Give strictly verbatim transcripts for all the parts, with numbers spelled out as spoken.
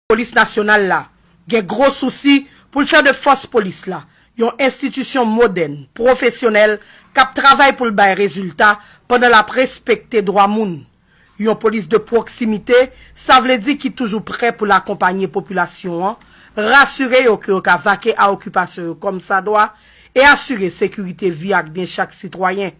Polis Nasyonal la gen gwo sousi pou l fè de fòs polis la yon enstitisyon modèn, pwofesyonèl, k ap travay pou l bay rezilta pandan l ap respekte dwa moun. Yon polis de pwoksimite, sa vle di ki toujou prè pou l akonpanye popilasyon an, rasire yo ke yo ka vake a okipasyon yo kòmsadwa, e asire sekirite vi ak byen chak sitwayen.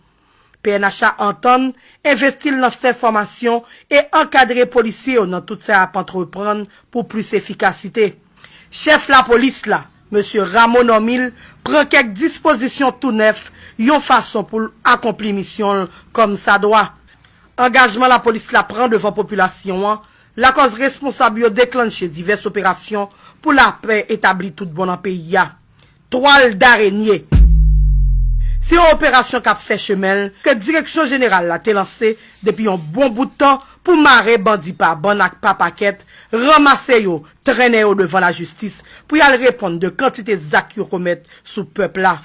P N H a antann envesti l nan fè fòmasyon e ankadre polisye yo nan tout sa y ap antreprann pou plis efikasite. Chèf lapolis la, mesye Rameau Normil, pran kèk dispozisyon tou nèf yon fason pou l akonpli misyon l kòmsadwa. Angajman lapolis la pran devan popilasyon an lakòz responsab yo deklanche divès operasyon pou lapè etabli tout bon nan peyi a. Twal darenye. Se yon operasyon k ap fè chemen l ke Direksyon Jeneral la te lanse depi yon bon bout tan pou mare bandi pa bann ak pa pakèt, ranmase yo, trennen yo devan lajistis pou y al reponn de kantite zak yo komèt sou pèp la.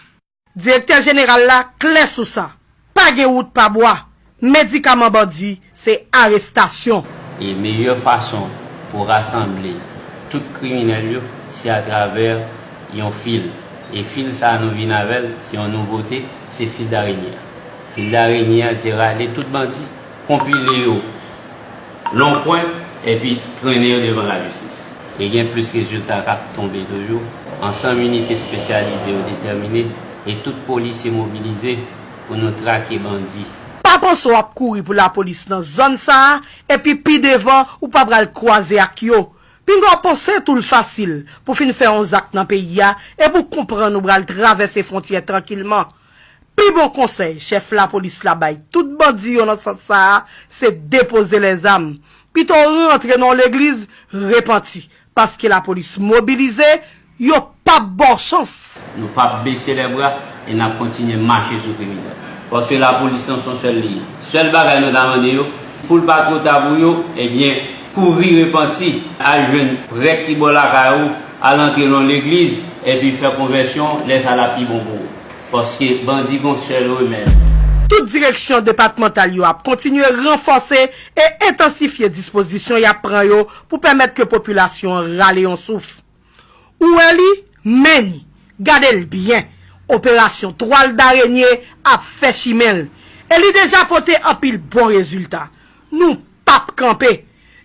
Direktè jeneral la klè sou sa. Pa gen wout pa bwa. Medikaman bandi, se arestasyon. E meyè fason pou rasanble tout kriminèl yo, se atravè yon fil. E fil sa a nou vin avè l, se yon nouvote, se fil darenye a. Fil darenye a, se rale tout bandi, konpile yo lon kwen, epi trennen yo devan lajistis. E gen plis rezilta k ap tonbe toujou. Ansanm inite espesyalize yo detèmine, e tout polisye mobilize pou nou trake bandi. Pa panse w ap kouri pou lapolis nan zòn sa a, epi pi devan ou pa pral kwaze ak yo. Pinga w panse tou l fasil pou fin fè yon zak nan peyi a, epi w konprann ou pral travèse fwontyè trankilman. Pi bon konsèy chèf lapolis la bay tout bandi yo nan sans sa a, se depoze lèzam. Pito w rantre nan yon legliz, repanti, paske lapolis mobilize, yo p ap ba w chans. Nou p ap bese lèbra e n ap kontinye mache sou kriminèl. Paske lapolis lan se yon sèl li ye. Sèl bagay nou ta mande yo, pou l pa twò ta pou yo, ebyen, kouri repanti, al jwenn prèt ki bò lakay ou, al antre nan yon legliz, epi fè konvèsyon, lè sa l ap pi bon pou ou. Paske bandi gon sèl remèd. Tout direksyon depatmantal yo ap kontinye ranfòse e entansifye dispozisyon y ap pran yo pou pèmèt ke popilasyon an rale yon souf. Ou wè li, men ni, gade l byen. Operasyon twal darenye ap fè chimen l. E li deja pote anpil bon rezilta. Nou p ap kanpe.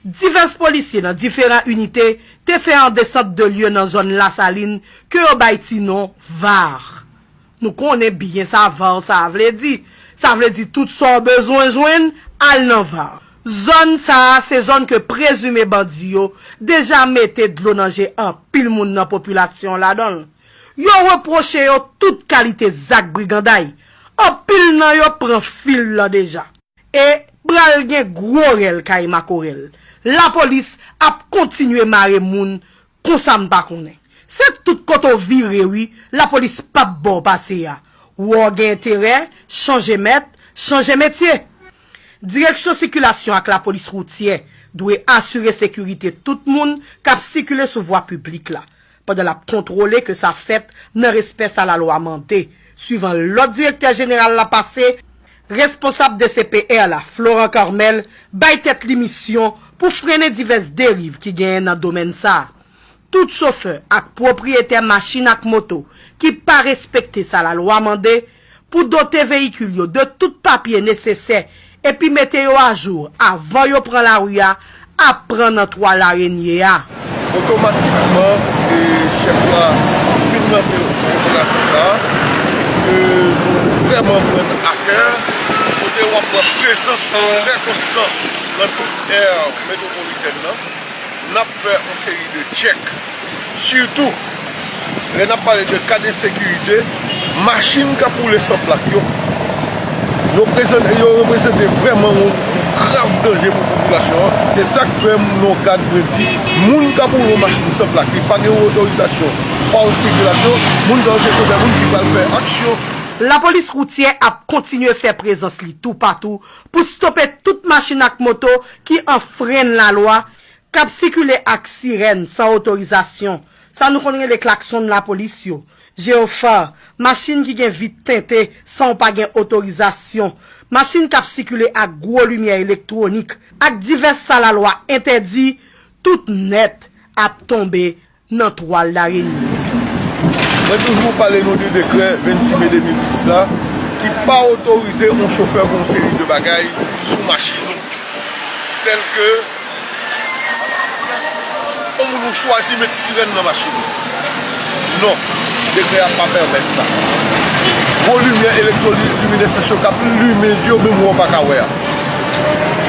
Divès polisye nan diferan inite te fè yon desant de lye nan zòn Lasalin ke yo bay ti non var. Nou konnen byen sa var sa a vle di. Sa vle di tout sa w bezwen jwenn, al nan var. Zòn sa a se zòn ke prezime bandi yo deja mete dlo nan je anpil moun nan popilasyon an ladan l. Yo repwoche yo tout kalite zak briganday. Anpil nan yo pran fil lan deja. E pral gen gwo rèl kay makorèl. Lapolis ap kontinye mare moun konsa m pa konnen. Se tout kote w vire wi, lapolis p ap ba w pase a. Ou wè w gen enterè, chanje mèt, chanje metye. Direksyon sikilasyon ak lapolis woutyè dwe asire sekirite tout moun k ap sikile sou vwa piblik la, pandan l ap kontwole ke sa fèt nan respè sa lalwa mande. Swivan lòd direktè jeneral la pase, responsab D C P R la, Florent Carmel, bay tèt li misyon pou frennen divès deriv ki genyen nan domèn sa a. Tout chofè ak pwopriyetè machin ak moto ki pa respekte sa lalwa mande pou dote veyikil yo de tout papye nesesè epi mete yo ajou avan yo pran lari a ap pran nan twal arenye a. Otomatikman, e, chèf la fin lanse operasyon sa a, ke nou vrèman pran a kè, kote w ap wè prezans trè konstan nan tout èr metwopolitèn nan. N ap fè yon seri de tchèk. Sitou, lè n ap pale de ka de sekirite, machin k ap woule san plak yo, yo prezante, yo reprezante vrèman yon grav danje pou popilasyon an. Se sa k fè m nan kad mwen di, moun k ap woule yon machin san plak, li pa gen otorizasyon pa sikilasyon, moun sa yo se chofè moun ki pral fè aksyon. Lapolis woutyè ap kontinye fè prezans li toupatou pou stope tout machin ak moto ki anfrenn lalwa, k ap sikile ak sirèn san otorizasyon, sa nou konn rele klakson lapolis yo, jeyofa, machin ki gen vit tente san w pa gen otorizasyon, machin k ap sikile ak gwo limyè elektwonik, ak divès sa lalwa entèdi, tout nèt, ap tonbe nan twal darenye. Mwen toujou pale nou de dekrè vennsis me de mil sis la ki pa otorize yon chofè pou yon seri de bagay sou machin ou, tèlke yon moun ou chwazi met sirèn nan machin ou. Non, dekrè a pa pèmèt sa. Gwo limyè elektwolimisans yo k ap limen je w, menm wè w pa ka wè a.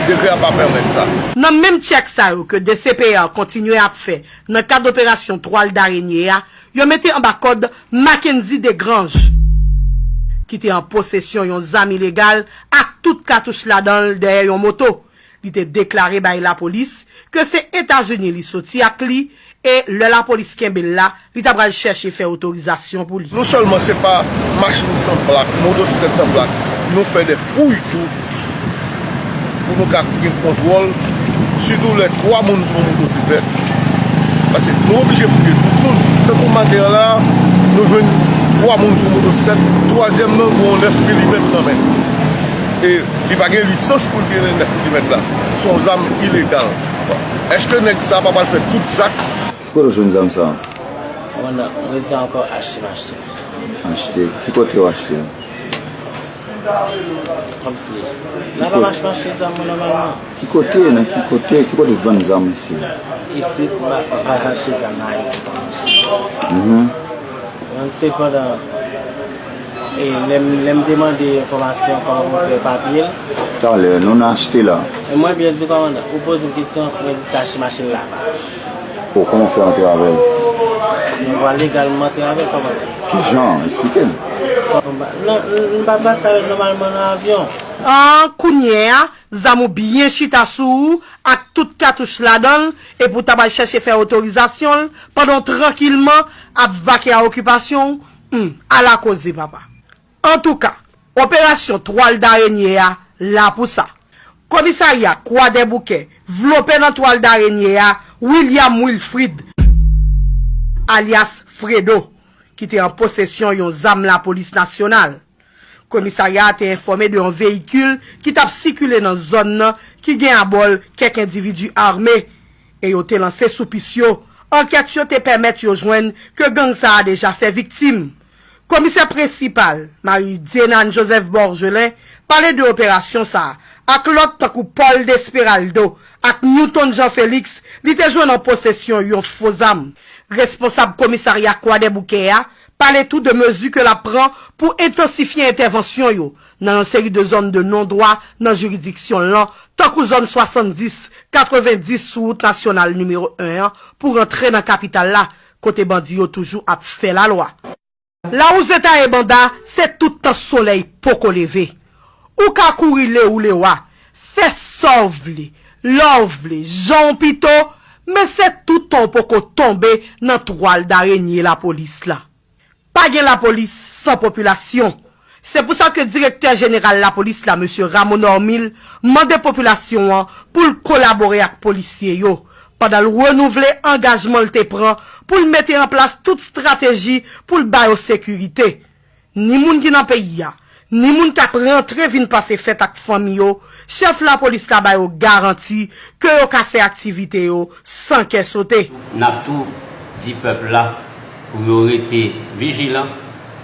Dekrè a pa pèmèt sa. Nan menm tchèk sa yo ke D C P A kontinye ap fè nan kad operasyon twal darenye a, yo mete anba kòd Mackenzie Desgrange, ki te an posesyon yon zam ilegal ak tout katouch ladan l dèyè yon moto. Li te deklare bay lapolis ke se Etazini li soti ak li e lè lapolis kenbe l la, li ta pral chèche fè otorizasyon pou li. Non sèlman se pa machin san plak, motosiklèt san plak, nou fè de fouy tou pou nou ka gen kontwòl, sitou lè twa moun sou yon motosiklèt. Paske nou oblije fouye tout moun. Tankou maten an la, nou jwenn twa moun sou yon motosiklèt, twazyèm nan gen yon nèf milimèt nan men. E li pa gen lisans pou l gen nèf milimèt la. Se yon zam ilegal. Èske nèg sa pa pral fè tout zak? Ki kote w jwenn zam sa? Kòmandan, mwen di ankò achte m achte. Achte. Ki kote w achte? Kòmsi la pa mache mache zam mwen nòmalman. Ki kote, nan ki kote, ki kote vann zam isi? Isi m pa m pa achte zam nan Ayiti. Mhm. Mwen sepandan e lè m lè m te mande enfòmasyon kòman pou m fè papye l. Talè, nou nan achte la. E mwen byen di kòmandan, ou poze m kesyon, mwen di se achte machin la pa. O, kòman w fè antre avè l? Mwen vwa legal m antre avè l kòmandan. Kijan? Esplike m. Kòmandan, non, m pa pase avè l nòmalman nan avyon. An kounye a, zam ou byen chita sou ou ak tout katouch ladan l, epi w ta pral chèche fè otorizasyon l pandan w trankilman ap vake a okipasyon w, hmm, ala koze papa. Antouka, operasyon twal darenye a la pou sa. Komisarya Kwadèboukè vlope nan twal darenye a William Wilfrid, alyas Fredo, ki te an posesyon yon zam lapolis nasyonal. Komisarya a te enfòme de yon veyikil ki t ap sikile nan zòn nan ki gen abò l kèk endividi ame e yo te lanse sou pis yo. Ankèt yo te pèmèt yo jwenn ke gang sa a deja fè viktim. Komisè prensipal, Marie Dienane Joseph Borgelin, pale de operasyon sa a ak lòt tankou Paul Desperaldo ak Newton Jean Félix li te jwenn an posesyon yon fo zam. Responsab komisarya Kwadèboukè a pale tou de mezi ke l ap pran pou entansifye entèvansyon yo nan yon seri de zòn de non dwa nan jiridiksyon l lan, tankou zòn swasanndis, katrevendis sou wout nasyonal nimewo en an pou rantre nan kapital la, kote bandi yo toujou ap fè lalwa. Lawouze taye banda, se tout tan solèy poko leve. Ou ka kouri le ou le wa, fè sa w vle, lè w vle, jan w pito, men se tout tan w poko tonbe nan twal darenye lapolis la. Pa gen lapolis san popilasyon. Se pou sa ke direktè jeneral lapolis la, mesye Rameau Normil, mande popilasyon an pou l kolabore ak polisye yo, pandan l renouvle angajman l te pran pou l mete an plas tout estrateji pou l ba yo sekirite. Ni moun ki nan peyi a, ni moun k ap rantre vin pase fèt ak fanmi yo, chèf lapolis la ba yo garanti ke yo ka fè aktivite yo san kè sote. N ap tou di pèp la pou yo rete vijilan,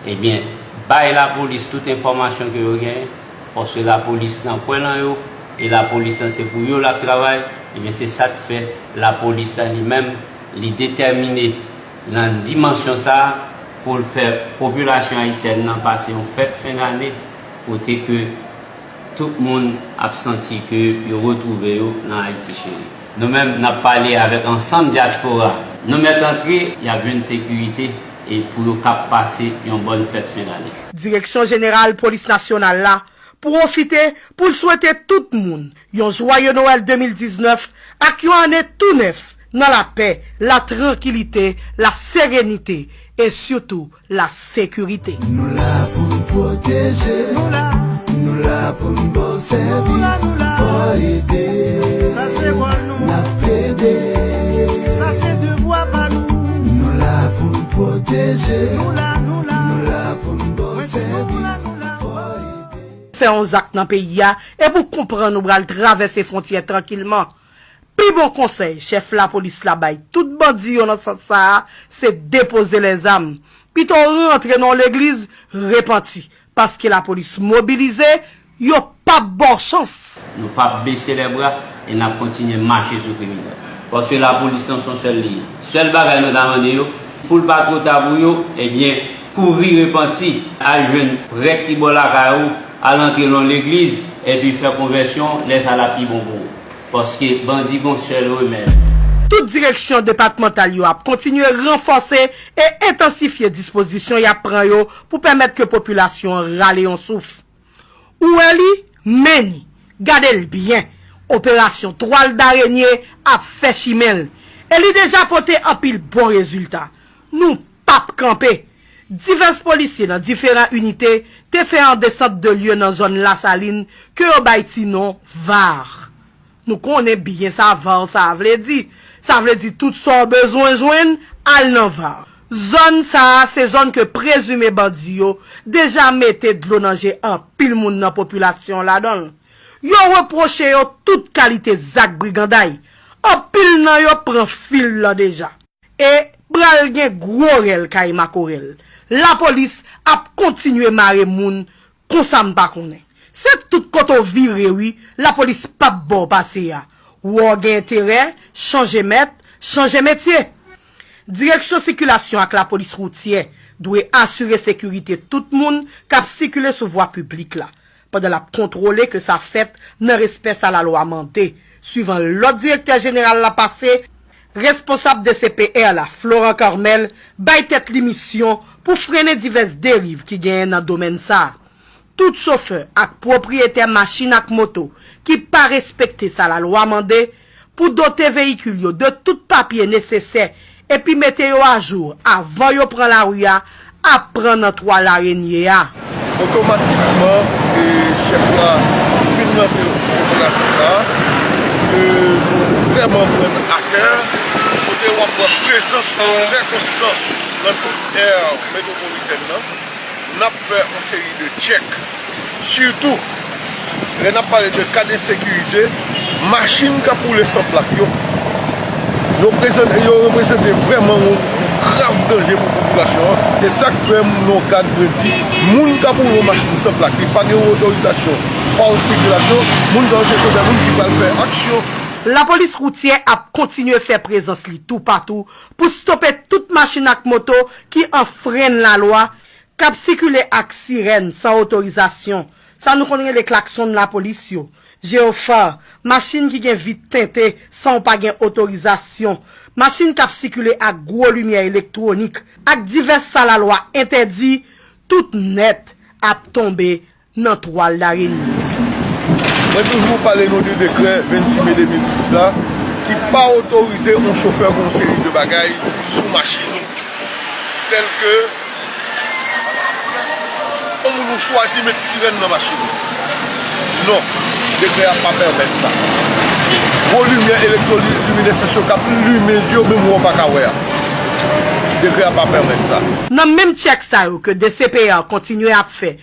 ebyen, bay lapolis tout enfòmasyon ke yo genyen, paske lapolis nan pwen lan yo, e lapolis lan se pou yo l ap travay, ebyen, se sa k fè lapolis la li menm, li detèmine nan dimansyon sa a pou l fè popilasyon ayisyèn nan pase yon fèt fen dane kote ke tout moun ap santi ke yo retwouve yo nan Ayiti cheri. Nou menm, n ap pale avèk ansanm dyaspora. Nou mèt antre, y ap jwenn sekirite e pou yo kab pase yon bòn fèt fen dane. Direksyon Jeneral Polis Nasyonal la pwofite pou l swete tout moun yon jwaye Nwèl de mil diznèf ak yon ane tou nèf nan lapè, latrankilite, laserenite e sitou lasekirite. Nou la pou n pwoteje, nou la pou n ba w sèvis, fò ede, n ap plede. Sa se devwa pa nou. Nou la pou n pwoteje, nou la, nou la, nou la pou n ba w sèvis, fò ede. Fè yon zak nan peyi a, epi w konprann ou pral travèse fwontyè trankilman. Pi bon konsèy chèf lapolis la bay tout bandi yo nan sans sa a, se depoze lèzam. Pito rantre nan yon legliz, repanti, paske lapolis mobilize, yo p ap ba w chans. Nou p ap bese lèbra e n ap kontinye mache sou kriminèl. Paske lapolis lan se yon sèl li ye. Sèl bagay nou ta mande yo, pou l pa twò ta pou yo, ebyen, kouri repanti, al jwenn prèt ki bò lakay ou, al antre nan yon legliz, epi fè konvèsyon, lè sa l ap pi bon pou ou. Paske bandi gon sèl remèd. Tout direksyon depatmantal yo ap kontinye ranfòse e entansifye dispozisyon y ap pran yo pou pèmèt ke popilasyon an rale yon souf. Ou wè li, men ni, gade l byen. Operasyon twal darenye ap fè chimen l. E li deja pote anpil bon rezilta. Nou p ap kanpe. Divès polisye nan diferan inite te fè an desant de lye nan zòn Lasalin ke yo bay ti non var. Nou konnen byen sa var sa a vle di. Sa vle di tout sa w bezwen jwenn, al nan var. Zòn sa a se zòn ke prezime bandi yo deja mete dlo nan je anpil moun nan popilasyon an ladan l. Yo repwoche yo tout kalite zak briganday. Anpil nan yo pran fil lan deja. E pral gen gwo rèl kay makorèl. Lapolis ap kontinye mare moun konsa m pa konnen. Se tout kote w vire wi, lapolis p ap ba w pase a. Wè w gen enterè, chanje mèt, chanje metye. Direksyon sikilasyon ak lapolis woutyè dwe asire sekirite tout moun k ap sikile sou vwa piblik la, pandan l ap kontwole ke sa fèt nan respè sa lalwa mande. Swivan lòd direktè jeneral la pase, responsab D C P R la, Florent Carmel, bay tèt li misyon pou frennen divès deriv ki genyen nan domèn sa a. Tout chofè ak pwopriyetè machin ak moto ki pa respekte sa lalwa mande pou dote veyikil yo de tout papye nesesè epi mete yo ajou avan yo pran lari a ap pran nan twa larenye a. Otomatikman, e, chèf la fin lanse operasyon sa a, ke nou vrèman pran a kè, kote w ap wè prezans trè konstan nan tout è metwopolitèn nan. N ap fè yon seri de tchèk. Sitou, lè n ap pale de ka de sekirite, machin k ap woule san plak yo, yo prezante, yo reprezante vrèman yon grav danje pou popilasyon an. Se sa k fè m nan gad mwen di, moun k ap woule yon machin san plak, li pa gen otorizasyon pa sikilasyon, moun sa yo se chofè moun ki pral fè aksyon. Lapolis woutyè ap kontinye fè prezans li toupatou pou stope tout machin ak moto ki anfrenn lalwa, k ap sikile ak sirèn san otorizasyon, sa nou konn rele klaksonn lapolis yo, jeyofa, machin ki gen vit tente san w pa gen otorizasyon, machin k ap sikile ak gwo limyè elektwonik, ak divès sa lalwa entèdi, tout nèt ap tonbe nan twa larenye. Mwen toujou pale nou de dekrè vennsis me de mil sis la, ki pa otorize yon chofè pou yon seri de bagay sou machin ou, tèlke yon moun ou chwazi met sirèn nan machin ou. Non, dekrè a pa pèmèt sa. Gwo limyè elektwoliminesans yo k ap limen zye w, menm wè w pa ka wè a. Dekrè a pa pèmèt sa. Nan menm tchèk sa yo ke D C P R kontinye ap fè,